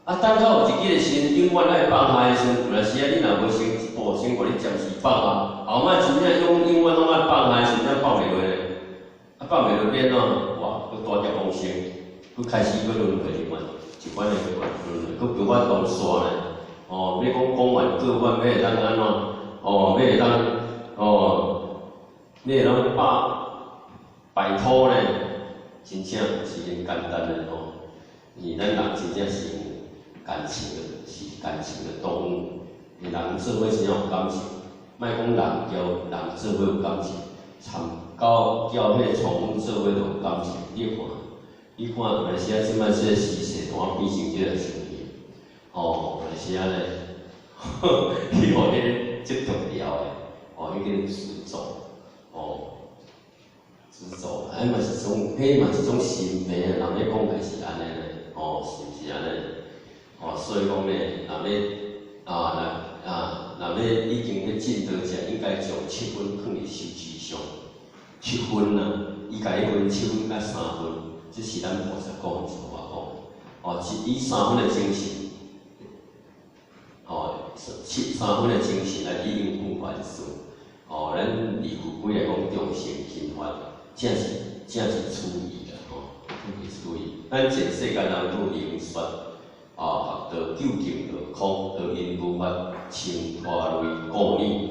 [SPEAKER 2] 啊，等到有一日的時陣，永遠愛放下的時陣，有陣時啊，你若無先一步先予你暫時放下，後擺真正永永遠攏愛放下的時陣，放袂落咧。啊，放袂落變怎？哇，閣大劫往生，閣開始閣輪迴入面，一款的輪迴，閣無法度煞咧。哦，欲講講完過完，欲會當按怎？哦，欲會當哦，欲會當擺擺脫咧，真正毋是恁簡單的吼。因為咱人真正是有感情的，是感情的動物。人做伙真正有感情，莫講人交人做伙有感情，參狗叫彼个寵物做伙都有感情。你看，你看，有陣時啊，這擺這個時勢，怎變成這個情形？哦，有陣時啊咧，去予彼个接觸掉的，哦，彼个執著，哦，執著，彼嘛是種，彼嘛是種心病啊。人咧講起是按呢咧，哦，是毋是按呢？哦，所以講咧，若欲啊，若啊，若欲已經欲進道者，應該將七分囥佇修持上。七分啊，伊共你分七分佮三分，這是咱菩薩講的，是我講。哦，以三分的精神，哦，七三分的精神來去應付凡事。哦，咱二句幾來講眾生貧乏，正是處意啦，吼，正是處意。咱前世間人都能說，啊，學道究竟道空，道因無法清拖累故呢。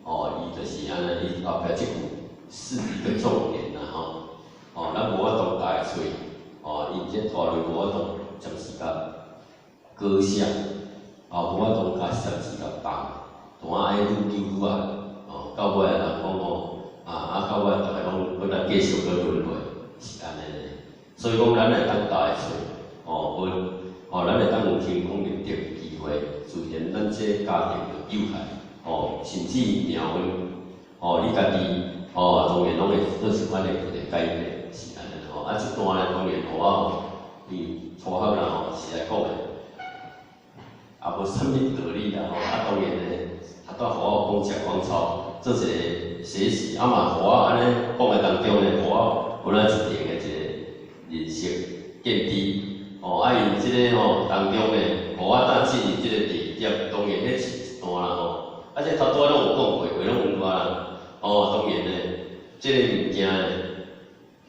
[SPEAKER 2] 哦，伊就是按呢，伊後壁這句是一個重點啦，吼。哦，咱無法度共喙，哦，因這拖累無法度暫時共割捨，哦，無法度共暫時共放，同啊愛愈久愈啊，哦，到尾人講吼，啊啊，到尾逐个攏閣來繼續閣輪迴，是按呢。所以講，咱會當共喙，哦，無，哦，咱會當有成功入定機會，自然咱這家庭就救起來，哦，甚至命運，哦，你家己，哦，當然攏會做一款的一個改變，是按呢吼。啊，這段呢，當然予我吼，伊初學啦吼，是來講的，也無啥物道理啦吼。啊，當然呢，他拄予我講食廣草，做一個學習，啊嘛，予我按呢講的當中呢，予我有咱一定的一個認識見知。哦，啊，因這個吼當中呢，予我當進入這個地點，當然彼是一段啦吼。啊，這頭拄仔攏有講過，話攏有啊啦。哦，當然呢，這個物件呢，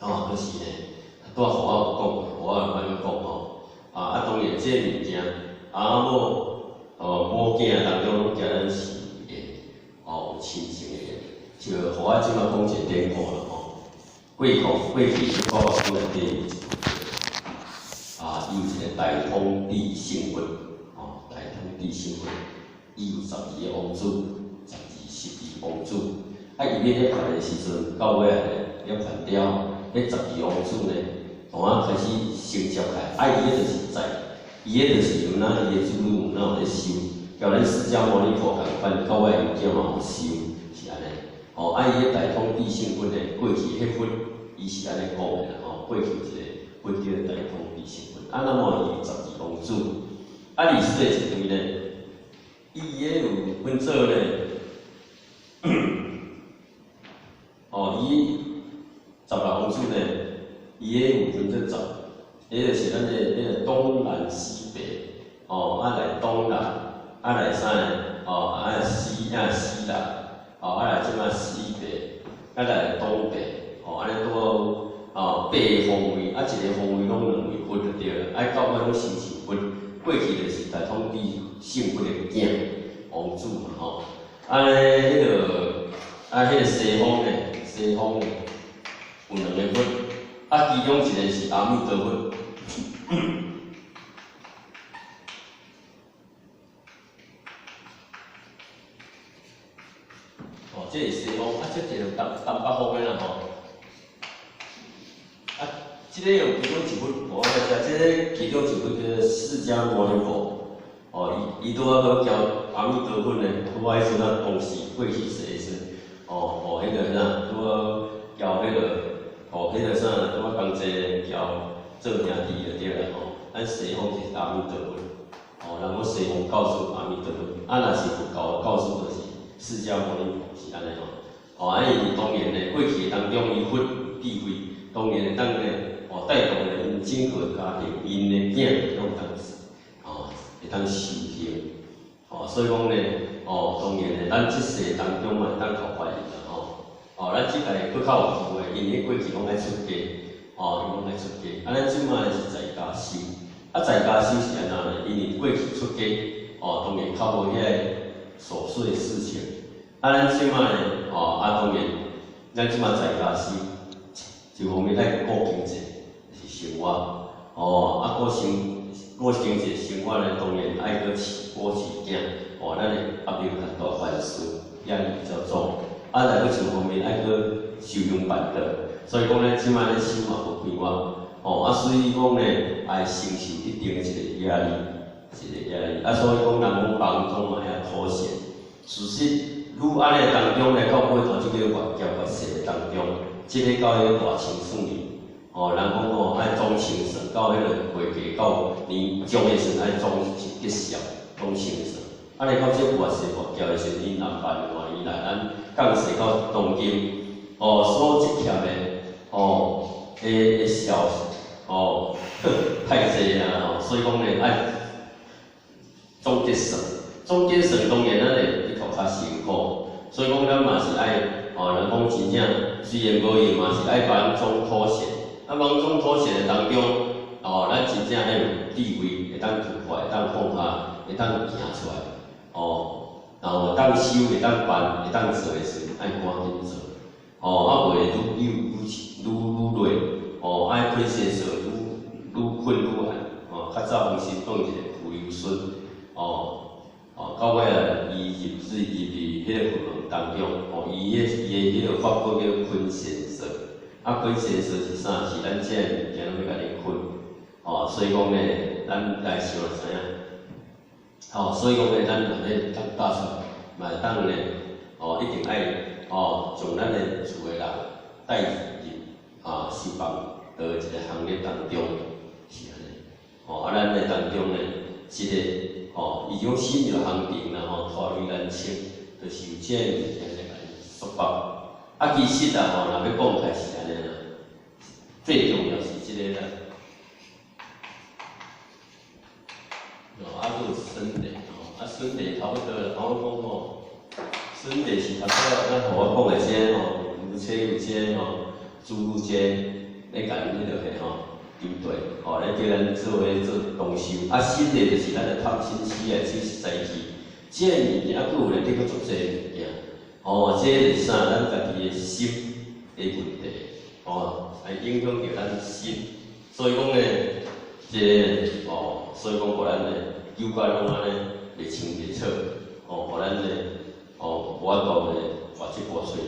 [SPEAKER 2] 哦，就是呢，拄仔予我有講過，予我有按呢講吼。啊啊，當然這個物件，阿某哦母囝當中攏驚咱是緣，哦有親情的緣，就予我這擺講一個典故啦吼。過去過去我講內底有一個，啊，伊有一個大通智勝佛，哦，大通智勝佛，伊有12個王子，12、12王子，啊，伊欲涅槃的時陣，到尾啊涅槃了，彼十二王子呢，同仔開始承接起來，啊，伊彼就是在，伊彼就是有哪伊的子女有哪有咧修，交咱釋迦牟尼佛仝款，到尾伊囝嘛有修，是按呢。哦，啊，伊彼大通智勝佛呢，過去彼佛，伊是按呢講的啦，吼，過去一個佛叫大通智勝佛，啊，那麼伊十二王子，啊，20歲一位呢，伊彼有分做呢，哦，伊16王子呢，伊彼有分做十，彼就是咱的彼个東南西北，哦，啊來東南，啊來啥呢？哦，啊西啊西南，哦，啊來這擺西北，啊來東北，哦，按呢拄好，哦，八個方位，啊一個方位攏兩位佛就對了，啊到尾攏成就佛。過去就是大通智勝佛的囝王子嘛吼，啊咧彼個啊彼個西方呢，西西方有兩个佛，啊，其中一个是阿彌陀佛。哦，這是西方，啊，這個東北方的啦吼。啊，這个有其中一佛，我來講，這个其中一佛叫做釋迦牟尼佛。哦，伊拄仔好交阿彌陀佛呢，拄仔彼陣啊，當時過去世的時陣，哦哦，彼个啥，拄仔交彼个，哦，彼个啥，拄仔同齐交做兄弟就對啦吼。咱西方是阿彌陀佛，哦，人講西方教授阿彌陀佛，啊，若是佛教教授就是釋迦牟尼佛，是按呢吼。哦，啊，伊當然呢，過去當中伊佛智慧，當然會當呢，哦，帶動呢𪜶整個家庭，𪜶的囝攏當哦，會當修行，哦，所以講呢，哦，當然呢，咱這世當中嘛會當投懷疑啦吼，哦，咱這代閣較有機會，因為過去攏愛出家，哦，伊攏愛出家，啊，咱這擺是在家修，啊，在家修是按怎呢？因為過去出家，哦，當然較無遐个瑣碎的事情，啊，咱這擺呢，哦，啊，當然，咱這擺在家修，一方面愛顧經濟，是生活，哦，啊，顧經濟生活呢，當然愛閣飼顧飼囝，哦，咱的壓力較大，凡事壓力比較重。啊，來閣一方面愛閣修行辦道，所以講咧，這擺咧心嘛無快活，哦，啊，所以講咧，愛承受一定的一個壓力，一個壓力。啊，所以講人講忙中嘛愛妥協。事實，愈按呢當中咧，到尾頭這個越劫越世當中，這个到彼个大清算去。哦，人講哦，愛總清算，到彼個會計到年終的時陣愛總結算，總清算。啊，你到這越世越劫的時陣，你南辦換年來，咱降世到當今，哦，所積欠的，哦，的孝，哦，太濟啊吼，所以講咧愛總結算，總結算當然咱會的確較辛苦，所以講咱嘛是愛，哦，人講真正雖然無用，嘛是愛忙中妥協。啊，忙中妥協的當中，哦，咱真正愛有智慧，會當突破，會當放下，會當行出來，哦，然後會當修，會當辦，會當做的時陣，愛趕緊做，哦，啊，袂愈扭愈愈愈累，哦，愛睏先說愈愈困愈暗，哦，較早黃心當一個浮游孫，哦，哦，到尾啊，伊入水入佇彼個佛門當中，哦，伊的彼个法號叫坤先說。啊，睏先說是啥？是咱這个物件攏欲共你睏，哦，所以講呢，咱來想就知影。哦，所以講呢，咱若欲當教出來，嘛會當呢，哦，一定愛，哦，將咱的厝的人帶入啊修辦道的一個行列當中，是按呢。哦，啊，咱的當中呢，這个，哦，伊種心就行程啦，吼，拖累難清，就是有這个物件來共伊束縛。啊，其實啊，吼，若欲講起來是按呢啦，最重要是這个啦。哦，啊，閣有孫地吼，啊，孫地差不多啦，我講吼，孫地是頭拄仔咱予我講的這个吼，有車有這个吼，諸如這咧共恁彼落去吼，筹地，吼，咧叫咱做彼做裝修。啊，新的就是咱的探親期啊，這是早起，這个物件閣有咧，得閣足濟物件。哦，這个是啥？咱家己的心的問題，哦，來影響著咱心。所以講呢，這个，哦，所以講，予咱呢，糾結攏按呢袂清袂楚，哦，予咱呢，哦，無法度呢，跋舌跋喙。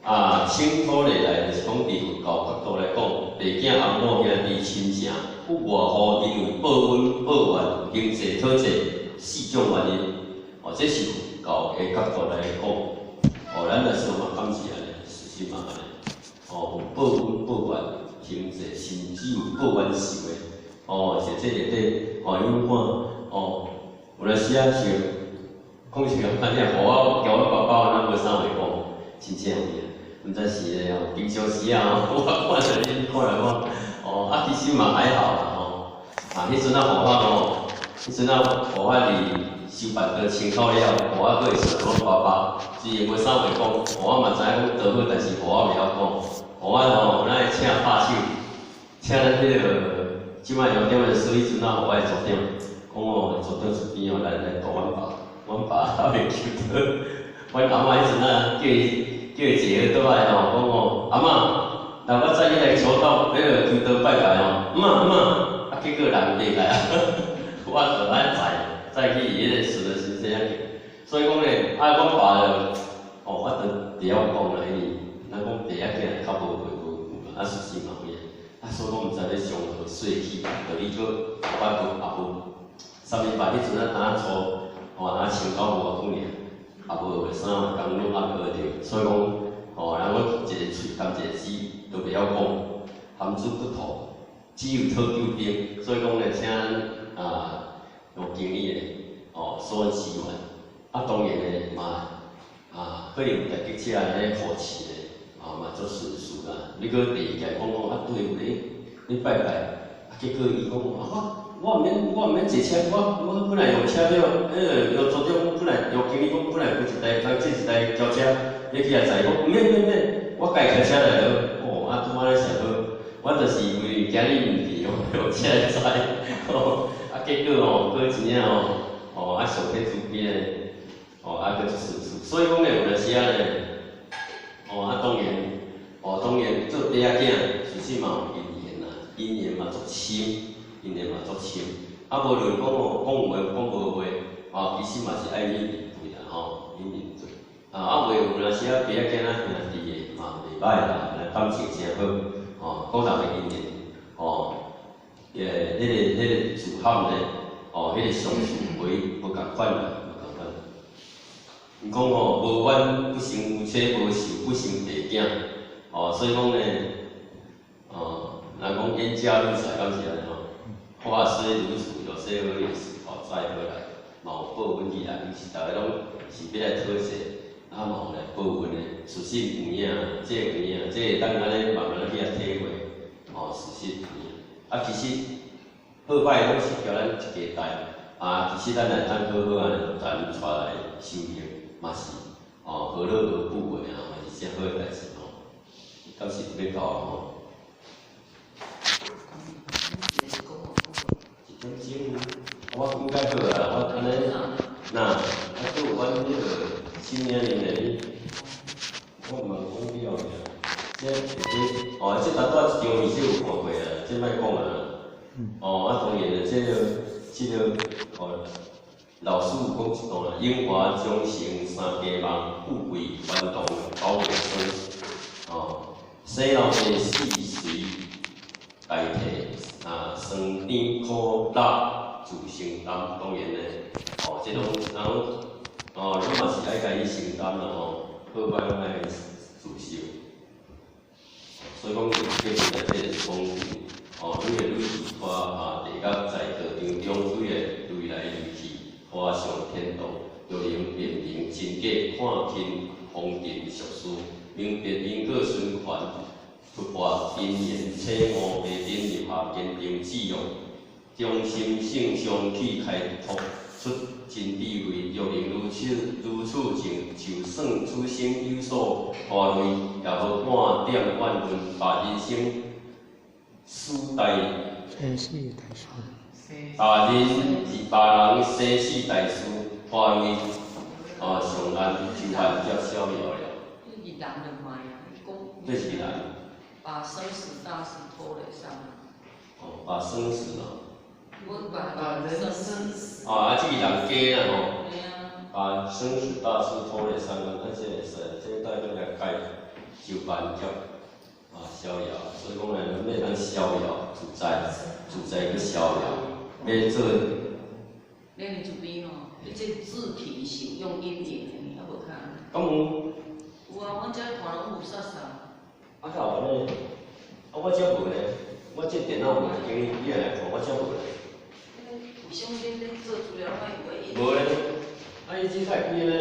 [SPEAKER 2] 啊，請托下來就是講，佇佛教角度來講，爸囝翁某兄弟親情，不外乎因為報恩報怨、行債討債四種原因。哦，這是佛教的角度來講。哦，咱若想嘛，敢是按呢？事實嘛按呢。哦，有報恩報怨，行債，甚至有報怨仇的。哦，是這內底，哦，你看，哦，有陣時啊是，講實話，反正予我交我爸爸，咱無啥話講，真正有影。毋知是咧吼，平常時啊，我看著恁看來看，哦，啊，其實嘛還好啦吼。啊，彼陣啊，護法吼，彼陣啊，護法佇修辦道清楚了，予我閣會想阮爸爸，雖然無啥話講，我嘛知影講道好，但是我袂曉講，予我吼，咱會請拍手，請咱彼个這擺校長的所以彼陣啊，予我的組長，講哦，組長出邊哦來來度阮爸，阮爸還袂求倒，阮阿嬤彼陣啊叫伊。叫伊坐好倒來吼，講吼，阿嬤，人我早起來求道，彼个求道拜拜吼，阿嬤阿嬤，啊結果人袂來啊，我就愛載載去伊彼個順德先生遐去，所以講咧，啊，阮爸就，哦，我就袂曉講啦，因為人講爸仔囝較無話無句啊，事實嘛有影，啊，所以講毋知咧上何說起，就你閣我閣也無，啥物吧，彼陣啊，當初，吼，若穿到無偌久爾，也無學啥工攏抑閣學著，所以講，吼，人講一个喙含一个舌都袂曉講，含珠不吐，只有討救兵，所以講咧，請啊有經理的哦所支援，啊當然咧嘛啊可能有台吉車咧扶持咧，啊嘛足順遂啦。你閣第二屆講講啊對有咧咧拜拜，啊結果伊講啊我我毋免坐車，我本來用車票，彼个用組長本來用經理講本來有一台，人借一台轎車，欲去遐載，講毋免免免，我家己開車來就好。哦，啊拄按呢上好，我就是因為驚你毋佇，我用車來載，吼，啊結果吼，閣真正吼，哦啊上天慈悲咧，哦啊閣足順遂，所以講咧有陣時仔咧，哦啊當然，哦當然做爸仔囝，其實嘛有因緣啦，因緣嘛足深。因緣嘛足深，啊無論講吼講話講無話，啊其實嘛是愛面對啦吼，面對。啊啊話有陣時仔爸仔囝仔兄弟的嘛袂歹啦，感情誠好，吼，各人的因緣，吼，彼个自含咧，吼，彼个相處無無仝款啦，無仝款。伊講吼，無冤不成夫妻，無仇不成爸囝，吼，所以講咧，哦，人講冤家路窄，敢是按呢吼？話雖如此，有些何也是討債何來，嘛有報恩起來，伊是逐个攏是欲來討債，啊嘛有來報恩的，事實有影，這有影，這會當按呢慢慢去遐體會，哦，事實有影。啊，其實好歹攏是交咱一家代，啊，其實咱來當好好按呢，咱帶來修行，嘛是，哦，何樂而不為啊，嘛是誠好的代誌吼。敢是欲到啊吼？一點鐘，我應該好啊，我按呢，若啊，閣有阮彼个新年年的，我毋茫講了爾。這哦，這頭拄仔一張面這有看過啊，這莫講啊。哦，啊當然啦，這个哦，老師有講一段啦，榮華終成三家夢，富貴還童九月生。哦，生老病死隨代替，啊，酸甜苦辣自承擔，當然咧，哦，這攏人哦，你嘛是愛家己承擔啦吼，好歹攏愛自受。所以講，結論內底就是講，哦，愈來愈去拖啊，地甲在道場中，愈來愈來愈去，拖上天堂，就能辨明真假，看輕風塵俗事，明白因果循環，突破因緣體悟，迷陣入下，堅定志願，忠心聖上去開拓出真智慧，若能如此如此靜，就算此生有所拖累，也無半點怨恨，把人生死大，
[SPEAKER 3] 生死大事，
[SPEAKER 2] 把人把人生死大事拖累，哦，上岸就辦才逍遙了。
[SPEAKER 1] 你是人就莫啊，你講。
[SPEAKER 2] 這是人。
[SPEAKER 1] 把生死大事拖累上。
[SPEAKER 2] 哦，把生死哦。
[SPEAKER 1] 我把人生死。
[SPEAKER 2] 哦，啊，這個人假啦吼。
[SPEAKER 1] 對啊。
[SPEAKER 2] 把生死大事拖累上岸，啊，這會使，這代表來解就辦業啊，逍遙。所以講咧，咱欲通逍遙自在，自在閣逍遙，欲做。
[SPEAKER 1] 你呢這邊吼，你這字體是用音譯的，啊無看。
[SPEAKER 2] 敢有？
[SPEAKER 1] 有啊，阮遮看攏霧煞煞。
[SPEAKER 2] 啊，哪有按呢？啊，我這無呢，我這電腦無，經理你來看，我這無呢。
[SPEAKER 1] 為啥物恁咧做資料，我以為？
[SPEAKER 2] 無咧，啊，伊這台機咧，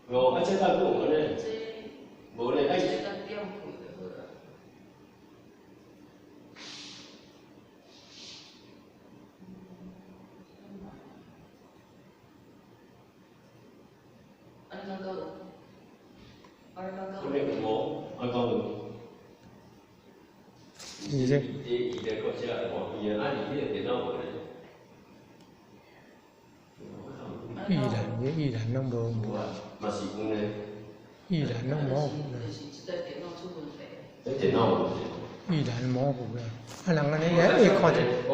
[SPEAKER 2] 無，啊，這台閣有按呢？無咧，啊。
[SPEAKER 1] 這咱點開就好啊。按呢敢閣有？按呢敢閣有？
[SPEAKER 2] 按呢有無？按敢有？
[SPEAKER 3] 你這。
[SPEAKER 2] 伊咧國家換機啊，啊，你彼个電腦無咧？
[SPEAKER 1] 按
[SPEAKER 3] 預覽這預覽攏無
[SPEAKER 2] 有啊，嘛是有呢。
[SPEAKER 3] 預覽攏模糊啦。
[SPEAKER 1] 就是這台電腦出問題。
[SPEAKER 2] 這電腦有問題。
[SPEAKER 3] 預覽模糊啦，啊人按呢會看著。
[SPEAKER 2] 哦，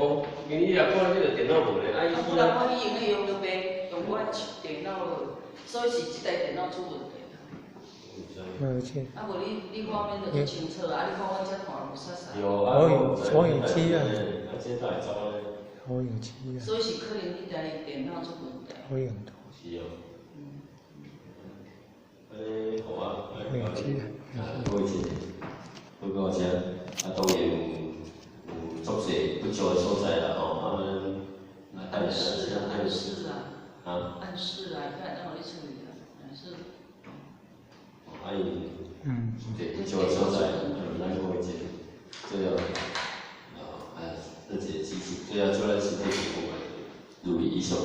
[SPEAKER 2] 因為你若看這個電腦無咧，啊伊。
[SPEAKER 1] 啊，不然我用的用著袂，用我電腦，所以是這台電腦出問題。
[SPEAKER 3] 無這。
[SPEAKER 1] 啊，無你畫面就足清楚，啊，你看阮這看霧煞煞。
[SPEAKER 2] 有啊，
[SPEAKER 3] 投影機啊。
[SPEAKER 2] 啊，這哪會走呢？
[SPEAKER 3] 投影機啊。
[SPEAKER 1] 所以是可能你台電腦出問題。
[SPEAKER 3] 投影圖。
[SPEAKER 2] 是哦。按呢好啊。
[SPEAKER 3] 投影機啊。
[SPEAKER 2] 各位親，報告這，啊當然有足濟不足的所在啦吼，啊，咱
[SPEAKER 1] 暗示啊，暗示啊。
[SPEAKER 2] 啊？
[SPEAKER 1] 暗示啊，看讓我咧處理啊，暗示。
[SPEAKER 2] 啊伊，對，不足的所在，咱各位這，最後，啊，這一個支持，最後祝咱身體健康，如意以上。
[SPEAKER 3] 好。